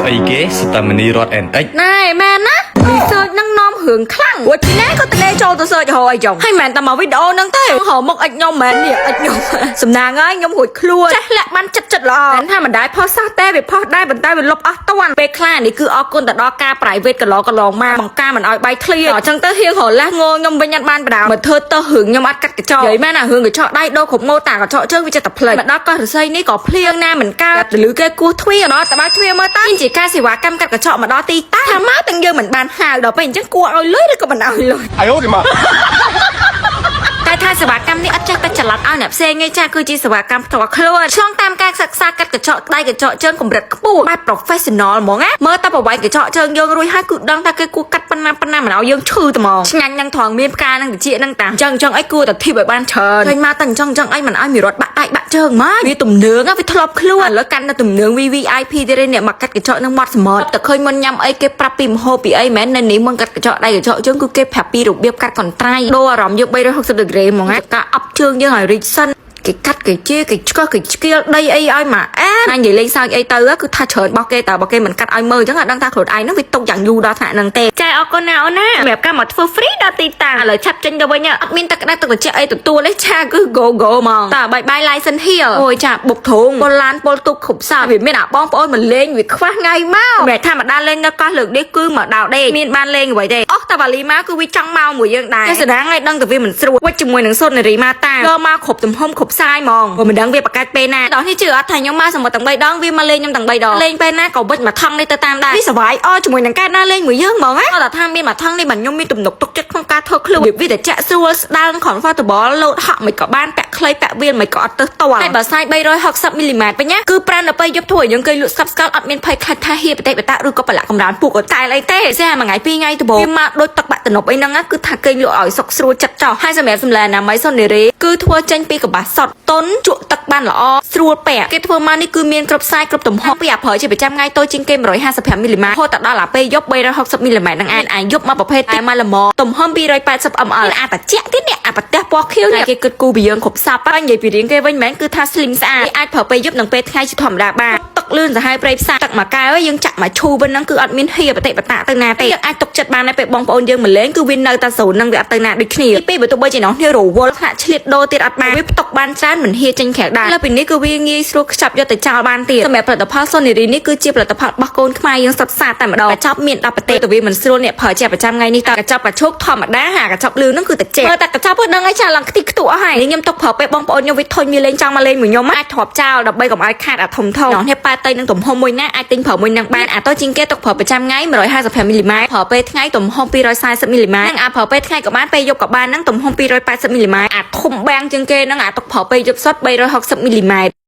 ស្អីគេស្តាមនីរត់ NX ណែមែនណា research នឹងនាំរឿងខ្លាំងព្រោះជីណាក៏តលេចូលទៅ search រកអីចឹងហើយមិនមែនតែមកវីដេអូហ្នឹងទេរកមុខអិចខ្ញុំមែននេះអិចខ្ញុំសំណាងហើយខ្ញុំរួចខ្លួនចេះលាក់បានចិត្តចិត្តល្អមិនថាមិនដែរផុសសោះទេវាផុសដែរប៉ុន្តែវាលុបអស់តាន់ពេលខ្លះនេះគឺអរគុណទៅដល់ការ private កន្លងកន្លងមកបង្ការមិនឲ្យបែកធ្លាយអញ្ចឹងទៅហៀងរលេះងខ្ញុំវិញអត់បានបដៅមកធ្វើទៅរឿងខ្ញុំអត់កាត់កញ្ចក់និយាយមែនអារឿងកញ្ចក់ដៃដូរគ្រប់ម៉ូតាកញ្ចក់ជើងវាចិត្តតែផ្លេចមកដល់កោះរស័យនេះក៏ភ្លៀងណាមិនកើតទៅលឺគេគោះទ្វារដល់តបើទ្វារមើលតើជាការសេវាកម្មកាត់កញ្ចក់មកដល់ទីតាំងថាមកទាំងយើងមិនបានហៅដល់ពេលអញ្ចឹងគួរឲ្យលុយឬក៏មិនឲ្យលុយ 哎呦我的妈！ តែថាសេវាកម្មនេះអត់ចេះតែចល័តឲ្យអ្នកផ្សេងទេចាគឺជាសេវាកម្មផ្ទាល់ខ្លួនឆ្លងតាមការសិក្សាកាត់កញ្ចក់ដៃកញ្ចក់ជើងកម្រិតខ្ពស់បែប professional ហ្មងណាមើលតែប្រវែងកញ្ចក់ជើងយើងរួចហើយគឺដឹងថាគេគួរកាត់ប៉ុណ្ណាប៉ុណ្ណាមិនឲ្យយើងឈឺតែហ្មងឆ្ងាញ់នឹងត្រង់មានផ្កានឹងតិចនឹងតាអញ្ចឹងអញ្ចឹងអីគួរតែធីបឲ្យបានច្រើនឃើញមកតែអញ្ចឹងអញ្ចឹងអីមិនឲ្យមានរត់បាក់ដៃបាក់ជើងមកវាទំនើងវាធ្លាប់ខ្លួនឥឡូវកាន់តែទំនើង VVIP ទៀតឯនេះមកកាត់កញ្ចក់នឹងមាត់សមុទ្រតែឃើញមុនញ៉ាំអីគេប្រាប់ពីម្ហូបពីអីមែននៅនេះមុនកាត់កញ្ចក់ដៃកញ្ចក់ជើងគឺគេប្រាប់ពីរបៀបកាត់កន្ត្រៃដូរអារម្មណ៍យើង360 degree ហ្មងណាការអប់ជើងយើងឲ្យរីកសិនគេកាត់គេជាគេឆ្កឹះគេឆ្កៀលដីអីឲ្យមកអែណានិយាយលេងសើចអីទៅគឺថាច្រើនរបស់គេតើបើគេមិនកាត់ឲ្យមើលអញ្ចឹងអត់ដឹងថាខ្លួនឯងហ្នឹងវាទុកយ៉ាងយូរដល់ថ្នាក់ហ្នឹងទេចាអរគុណណាអូនណាសម្រាប់ការមកធ្វើ free ដល់ទីតាំងឥឡូវឆាប់ចេញទៅវិញអត់មានទឹកក្តៅទឹកត្រជាក់អីទទួលទេឆាគឺ go go ហ្មងតើបាយបាយ license here អូយចាបុកធុងពលឡានពលទុកគ្រប់សោវាមានអាបងប្អូនមកលេងវាខ្វះថ្ងៃមកសម្រាប់ធម្មតាលេងនៅកោះលើកនេះគឺមកដល់ដេកមានបានលេងអ្វីទេអស់តាវ៉ាលីមកគឺវាចង់មកមួយយើងដែរតែស្ដាងឲ្យដឹងតែវាមិនស្រួលវិចជាមួយនឹងសូត្រនារីម៉ាតាយកមកគ្រប់ទំហំគ្រប់សាយហ្មងក៏មិនដឹងវាប្រកាសពេលណាដល់នេះជឿអត់ថាខ្ញុំមកសមុទ្រទាំង3ដងវាមកលេងខ្ញុំទាំង3ដងលេងពេលណាក៏វិចមកថងនេះទៅតាមដែរវាសប្បាយអជាមួយនឹងកែណាលេងមួយយើងហ្មងណាគាត់ថាមានមកថងនេះបាទខ្ញុំមានទំនុកទុកចិត្តក្នុងការធ្វើខ្លួនវាវាតែចាក់ស្រួលស្ដើង comfortable លោតហក់មិនក៏បានពាក់ខ្លីពាក់វាលមិនក៏អត់ទៅតល់ហើយបើសាយ360មីលីម៉ែត្រវិញណាគឺប្រាំដល់ពេលយប់ធ្វើឲ្យយើងគេលក់ស្កប់ស្កល់អត់មានភ័យខ្លាចថាហៀបតិបតៈឬក៏ប្រឡាក់កម្រានពួកក៏តែលអីទេស្អាមួយថ្ងៃពីរថ្ងៃដំបូងវាមកដូចទឹកបាក់ទំនប់អីហ្នឹងណាគឺថាគេលក់ឲ្យសុកស្រួលចិត្តចោះហើយសម្រាប់សម្លែអនាម័យសុននីរីគឺធ្វើចេញពីកប្បាសសុតតុនជក់ទឹកបានល្អស្រួលពាក់គេធ្វើមកនេះគឺមានគ្រប់សាយគ្រប់ទំហំពីអាប្រើជាប្រចាំថ្ងៃតូចជាងគេ155មីលីម៉ែត្រហូតទៅដល់អាពេលយប់360មីលីម៉ែត្រហ្នឹងឯងអាយប់មកប្រភេទតែមកល្មមទំហំ280 ml អាតាជាក់ទៀតនេះអាប្រទេសពណ៌ខៀវនេះគេគិតគូរពីយើងគ្រប់សពហើយនិយាយពីរៀងគេវិញមែនគឺថា slim ស្អាតអាចប្រើពេលយប់និងពេលថ្ងៃជាធម្មតាបានទឹកលឿនសាហាវព្រៃផ្សាទឹកមួយកែវយើងចាក់មកឈូប៉ុណ្ណឹងគឺអត់មានហៀបតិបតៈទៅណាទេយើងអាចទុកចិត្តបានដែរពេលបងប្អូនយើងមកលេងគឺវានៅតែសូនហ្នឹងវាអត់ទៅណាដូចគ្នាពីបើទោះបីជានោះនេះរវល់ថ្នាក់ឆ្លៀតដូរទៀតអត់បានវាផ្ទុកបានច្រើនមិនហៀចេញក្រៅដែរលើពីនេះគឺវាងាយស្រួលខ្ចប់យកទៅចោលបានទៀតសម្រាប់ផលិតផលសូនីរីនេះគឺជាផលិតផលរបស់កូនខ្មែរយើងសុទ្ធសាធតែម្ដងកញ្ចប់មាន10ប្រទេសទៅវាមិនស្រួលអ្នកប្រើជាប្រចាំថ្ងៃនេះតើកញ្ចប់កញ្ឈោកធម្មតាហាកញ្ចប់លឿនហ្នឹងគឺតែចេះមើលតែកញ្ចប់ហ្នឹងដឹងហើយចាឡើងខ្ទិះខ្ទក់ហើយនេះខ្ញុំទុកប្រើពេលបងប្អូនខ្ញុំវាធុញមានលេងចង់មកលេងមួយខ្ញុំអាចទ្រាប់ចោលដើម្បីកុំឲ្យខាតអាធំធំនេះប៉ែតៃនឹងទំហំមួយណាអាចទិញប្រើមួយនឹងបានអាតូចជាងគេទុកប្រើប្រចាំថ្ងៃ155មីលីម៉ែត្រប្រើពេលថ្ងៃទំហំ240មីលីម៉ែត្រនិងអាប្រើពេលថ្ងៃក៏បានពេលយប់ក៏បានហ្នឹងទំហំ280មីលីម៉ែត្រអាធំបាំងជាងគេហ្នឹងអាទុកប្រើពេលយប់សុទ្ធ360មីលីម៉ែត្រ។